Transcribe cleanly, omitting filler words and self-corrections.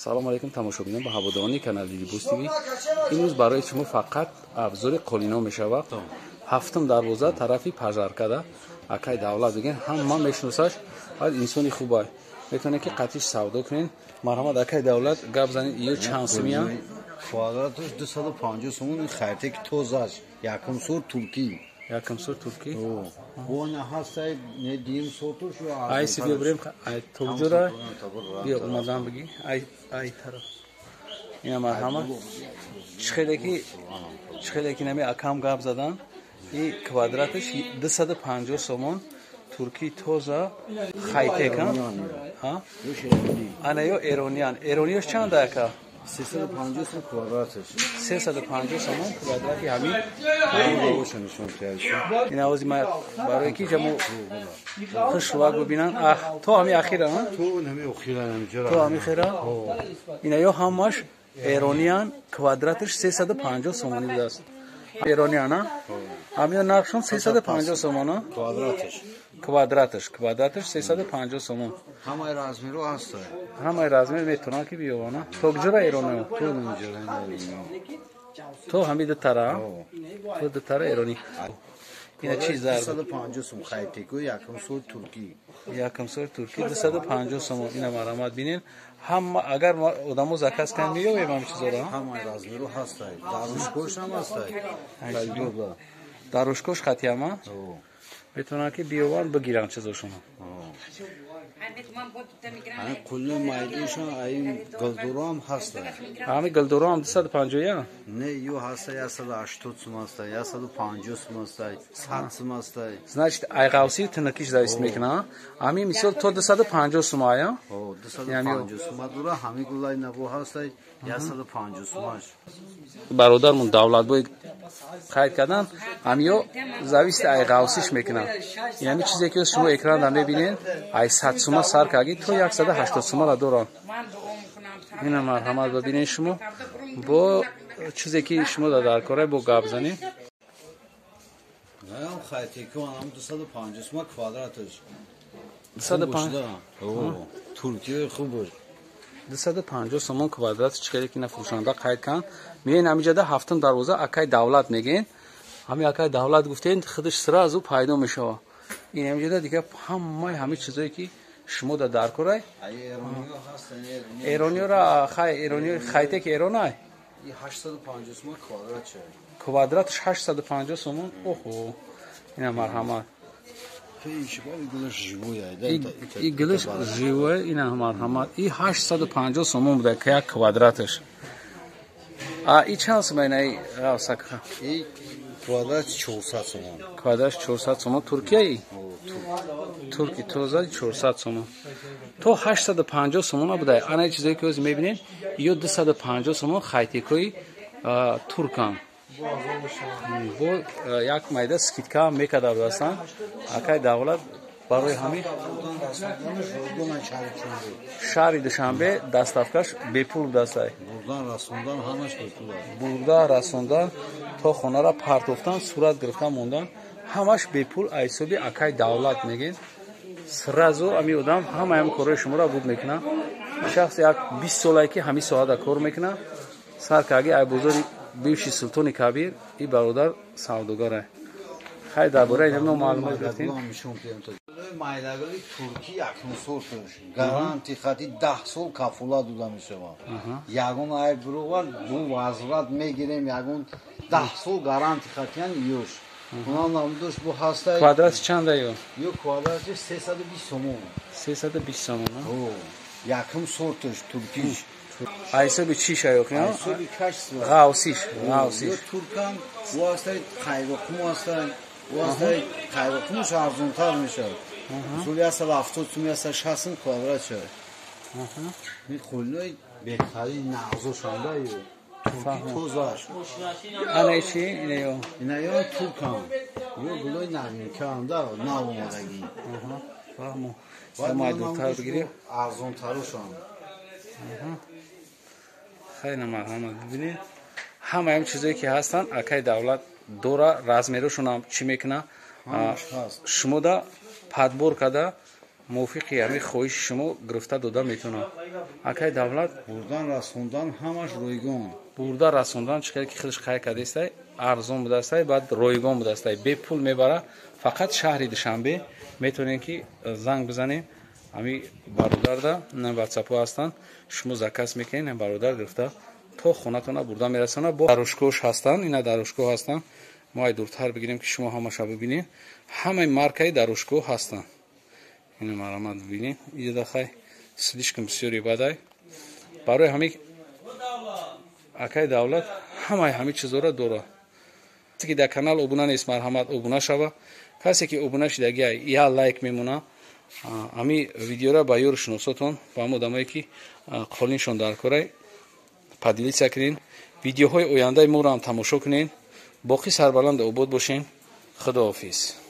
Салом алейкум, тамошобинон ба ҳаводорони канали Либос ТВ. Имрӯз барои шумо фақат абзори қолино мешавад. Ҳафтум дарвоза, тарафи пажаркада акай Давлат бигин, ҳама мешиносаш, баъд инсони хубай. Метавонед, ки қатиш савдо кунед. Марҳамат, акай Давлат, гап занед, ё чанд сумия? Квадраташ 250 сомон, хайтек тозаш, якум сорт туркӣ. Якум сорт туркӣ. Бона ҳастай, не, дим сортуш. Ай си биё бирем, ай тоҷура биё, омадан биги, ай тараф. Ина, марҳамат, чихеле ки нами акам гап задан, и квадраташ 250 сомон, турки тоза, хайтек. Ана ё эрониян. Эрониёш чанда, ака? 350 сом квадраташ. 350 сомон квадрати ҳамин. Ин авози ма барои ки ҷамо хушвак бибинанд. То ҳами ахира? То ҳами хира. Ина ё ҳамаш эрониян, квадраташ 350 сомонӣ будааст. Эрониян ҳамиё нархшон 350 сомона. Квадраташ. Квадраташ 350 сомон. Ҳамаи размеру ҳаст. Ҳамаи размер метавонанд, ки биёвана. То куҷора эрониё? То ҳами дутара, то дутара эронӣ. Ина чи зарб? 250 сом, хайтеку, якум сорт туркӣ. Якум сорт туркӣ, 250 сомон. Ина, марҳамат, бинен ҳама. Агар одамо заказ кунанд, меёбем ҳами чизоро? Ҳамаи размеру ҳастай, дарушкош ҳам ҳастай. Дарушкош хатияма метавонанд, ки биёванд, бигиранд чизошонро. Ҳамин қулли майдоншон, ин гулдуроам ҳаста. Ҳамин гулдуроам 250-я? Не, ю ҳаста, 180 сум ҳаста, 150 сум ҳаста, 100 сум ҳаста. Значит, ай ғавси тинакиш зависит мекуна. Ҳамин мисол то 250 сум ая? 250 сума дура, ҳамин гулай наво ҳаста, 150 сумаш. Бародармон Давлатбой қайд кардан, ҳамиё зависит ай ғавсиш мекунад. Яъне чизе ки шумо экранда мебинед, ай 100 сума сар карги то 180 сумара доранд. Ина, марҳамат, бибинед шумо, бо чизе ки шумо дар кора, бо гап занед. Хайтеку 250 сума квадраташ. Туркия хуб. 250 сомон квадрат, чикаре ки нафурӯшанда қайд кан. Меен ҳамиҷада, ҳафтум дарвоза, акай Давлат мегӯен. Ҳами акай Давлат гуфтен, худаш сразу пайдо мешава. Ин ҳамиҷада дига ҳамаи ҳами чизое ки шумо да дар корай. Эрониёра, хай, эрониё, хайтек эронай. Квадратш 850 сомон. Оҳо, ина, марҳамат, и гилиш живое. Ина, марҳамат, и 850 сомон буда як квадраташ. А и чанд сума ина ғавсака? Квадрат 400 сомон. Квадрат 400 сомон, туркияи, турки тоза, 400 сомон. То 850 сомона буда. Ана чизое ки ҳозир мебинед, ё 250 сомон, хайтекои туркан. Бо як майда скидка мекарда будастанд акай Давлат. Барои ҳамин шаҳри Душанбе доставкаш бепул будастай. Бурда расондан, то хонара партофтан, сурат гирифтан, мондан, ҳамаш бепул. Айсоби акай Давлат мегӯед, сразу ами одам ҳамаи ҳами корҳои шуморо буд мекунад. Шахс як 20 солае ки ҳамин соҳада кор мекунад, сар карги ай бозори бивши Султони Кабир. И бародар савдогара. Хай, дар бораи ин маълумот гирифтем. Майдагали туркӣ, якум сорташ, гаранти хати 10 сол кафолат дода мешавад. Ягон айб бировар, бу возврат мегирем. Ягон 10 сол гаранти хатиян ёш. Унам намудош бу ҳаста. Квадрати чанда ё? Ё квадрати 320 сомон. 320 сомон. Якум сорташ туркиш. Ҳисоби чӣ шаёқ? Ҳисоби качество. Ғавсиш, ғавсиш. Ё туркам бу ҳастай, қайроқум ҳастай, бу ҳастай. Қайроқумаш арзонтар мешавад, мисол 170 сум, 160 сум квадрат шавад. Ин хулнои беҳтарин нағзошанда ё турки тозаш. Ана чи инаё? Инаё туркам, ё гулои навинкаанда, нав омадагӣ. Фаҳмо, майдуртар бигирем. Арзонтарушам. Хеле, марҳамат, бибинед, ҳамаи чизое ки ҳастанд, акай Давлат дора. Размерошонам чӣ мекуна, шумо да подбор карда. Мувофиқи ҳамин хоҳиши шумо гирифта дода метавонам. Акай Давлат, бурдан расондан ҳамаш ройгон. Бурда расондан, чӣ хеле ки худаш қай кардестай, арзон будастай, баъд ройгон будастай, бепул мебара. Фақат шаҳри Душанбе метавонем ки занг бизанем ҳами бародарда, ватсапҳо ҳастанд, шумо заказ мекунед, бародар гирифта то хонатона бурда мерасона. Бо дарушкош ҳастанд, ина дарушкоҳ ҳастанд. Мо ай дуртар бигирем, ки шумо ҳамаша бибинед. Ҳамаи маркаи дарушкоҳ ҳастанд. Ина, марамат, бибинед, иҷода хай слишком бисёри бадай. Барои ҳами акай Давлат ҳамаи ҳами чизора дора. Касе ки дар канал обуна нест, марҳамат, обуна шава. Касе ки обуна шидагия, я лайк мемона. Ҳами видеора ба ёру шиносотон, ба ҳам одамое ки қолиншон дар корай, поделиться кунед. Видеоҳои ояндаи моро ҳам тамошо кунед. Боқӣ сарбаланду обод бошен. Худоҳофиз.